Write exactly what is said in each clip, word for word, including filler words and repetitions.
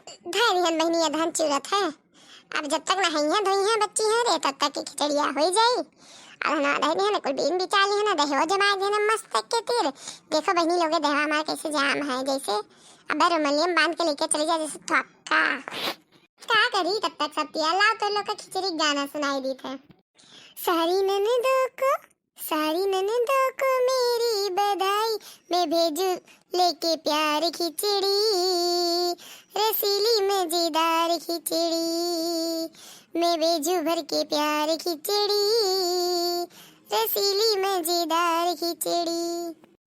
धइ दिहन बहिनी, अदहन चूरत है। अब जब तक नहइहैं धोइहैं बच्ची हैं रे, तब तक की खिचड़िया होइ जाई। अदहन धइ दिहन, कुल बीन बिचा लिहन, दहियो जमाइ दिहन मस्त के तीर। देखो बहिनी लोगे, देहवा हमार कैसे जाम है, जैसे अब रुमलियम बांध के लेके चली जा, जैसे थोका। का करी तब तक सब तिया, लाओ तो लोग का खिचड़ी गाना सुनाई दीत है। सारी ननदों को, सारी ननदों को मेरी बधाई, मैं भेजू लेके प्यार खिचड़ी, रसीली मजेदार खिचड़ी, मैं भेजू भर के प्यार खिचड़ी, रसीली मजेदार खिचड़ी।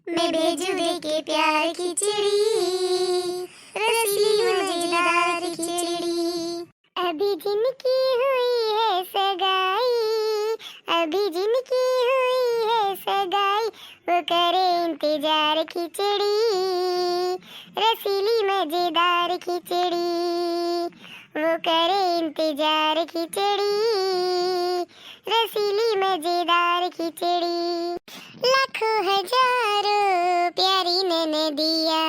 मैं भेजू दे के प्यार खिचड़ी, रसीली मजेदार खिचड़ी। अभी जिनकी हुई है सगाई, अभी जिनकी हुई है सगाई, वो करे इंतजार खिचड़ी, रसीली मजेदार खिचड़ी, वो करे इंतजार खिचड़ी, रसीली मजेदार खिचड़ी। लाखों हजारों प्यारी ननदिया,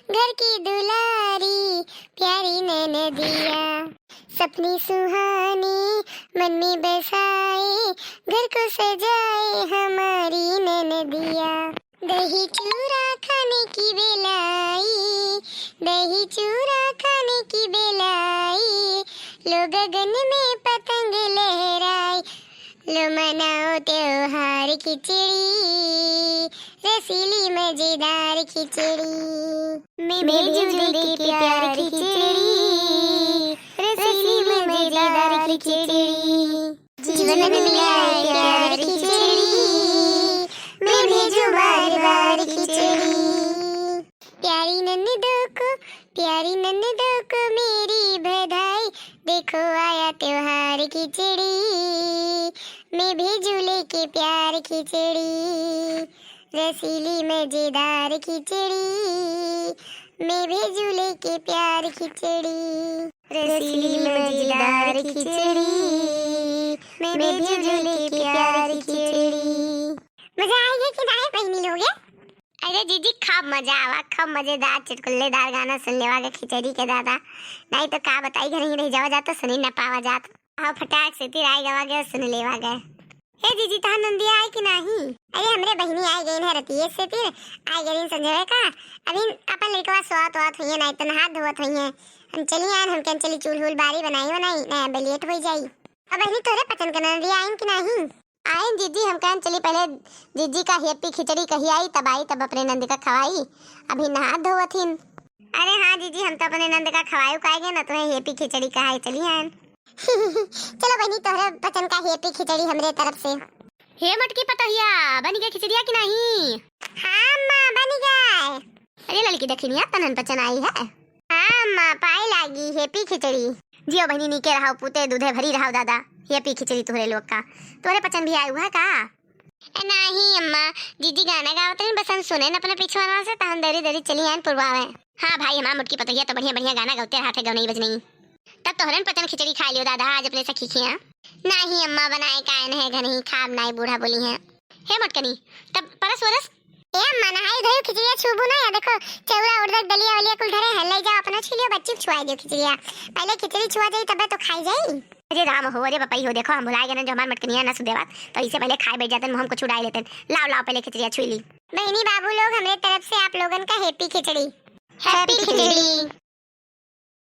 घर की दुलारी प्यारी ननदिया। सपने सुहाने मन में बसाए, घर को सजाए हमारी ननदिया। दही चूरा खाने की बेला आई, दही चूरा खाने की बेला आई, लो गगन में पतंग लहराए, लो मनाओ त्योहार खिचड़ी, रसीली मजेदार खिचड़ी। मैं भेजू दे के प्यार खिचड़ी, रसीली मजेदार खिचड़ी। जीवन में मिला है प्यार खिचड़ी, मैं भेजू बार बार खिचड़ी। प्यारी ननदों को, प्यारी ननदों को मेरी बधाई, देखो आया त्योहार खिचड़ी, मैं भेजू लेके प्यार खिचड़ी, रसीली मजेदार खिचड़ी, मैं भेजू लेके प्यार खिचड़ी। रसीली मजेदार खिचड़ी, मैं भेजू लेके प्यार खिचड़ी। मजा आइगे कि नाहीं बहिनी लोगे? अरे जीजी, खूब मजा आवा, खूब मजेदार चुटकुल्लेदार गाना सुन लेवा गे खिचड़ी के दादा। नाहीं तो का बताई, घर ही रह जावा जात तो सुनी ना पावा जात। आओ फटाक से तीर आइ गवा गे, सुन लेवा गे। हे जीजी, तहार नंदिया आई कि नाहीं? अरे हमरे बहिनी आइ गइन है रतिये से तीर, आइ गइन संझवे का। अभी अपन लड़कवा सोवत वोवत होइहैं, नाहीं तो नहात धोवत होइहैं। हम चली आएन, हम कहन चली चूल्ह वूल्ह बारी बनाई वनाई, नाहीं अबे लेट होइ जाई। अब बहिनी तोहरे पचन का नंदिया आइन कि नाहीं? आइन जीजी, हम कहन चली पहिले जीजी का happy खिचड़ी कही आई, तब आई, तब अपने नंद का खवाई, अभी नहात धोवत हिन। अरे हाँ जीजी, हम तो अपने नंद का खवाई उकाई गे ना, तुम्हें happy खिचड़ी कहाई, चली आएन। चलो बहिनी, तोहरे पचन का happy खिचड़ी हमरे तरफ से। हे मोटकी पतोहिया, बनि गै खिचड़िया कि नाहीं? हाँ अम्मा, बनि गै। अरे ललकी दखिनिया, तनन पचन आई है। हाँ अम्मा, पाए लागी, happy खिचड़ी। जियो बहिनी, नीके रहो, पूते दूधे भरी रहो दादा। Happy खिचड़ी तोहरे लोग का। तोहरे पचन भी आयु है का? ए, नाहीं अम्मा, जीजी गाना गावत रही, बस हम सुनेन अपने पिछवानवा से, त हम दरी दरी चली आएन पुरवावे। हाँ भाई, हमार मोटकी पतोहिया तो बढ़िया बढ़िया गाना गवते रहत है, गवनई बजनई। तब तोहरेन पचन खिचड़ी खाइ लियो दादा, आज अपने सखी खिया। नाहीं अम्मा, बनाए का आएन है, घनही खाब नाहीं, बूढ़ा बोलिहैं। हे मोटकनी, तब परस वरस। ए अम्मा, नहाई धोई खिचड़िया छुबू ना, या देखो, चौरा उड़दक दलिया वलिया कुल धरे हैं, लइ जाओ, अपना छू लियो, बच्ची के छुआई दियो खिचड़िया। पहिले खिचड़ी छुआ जाई, तबे तो खाई जाई। अरे राम हो, अरे बपई हो, देखो, हम भुलाए गए जो हमार मटकनिया ना सुदेवा, तो इसे पहिले खाए बैठ जाते, मुँह में कुछ उड़ाए लेते। लाओ, लाओ, पहिले खिचड़िया छुई ली। बहिनी बाबू लोग, हमरे तरफ से आप लोगन का happy खिचड़ी। Happy खिचड़ी।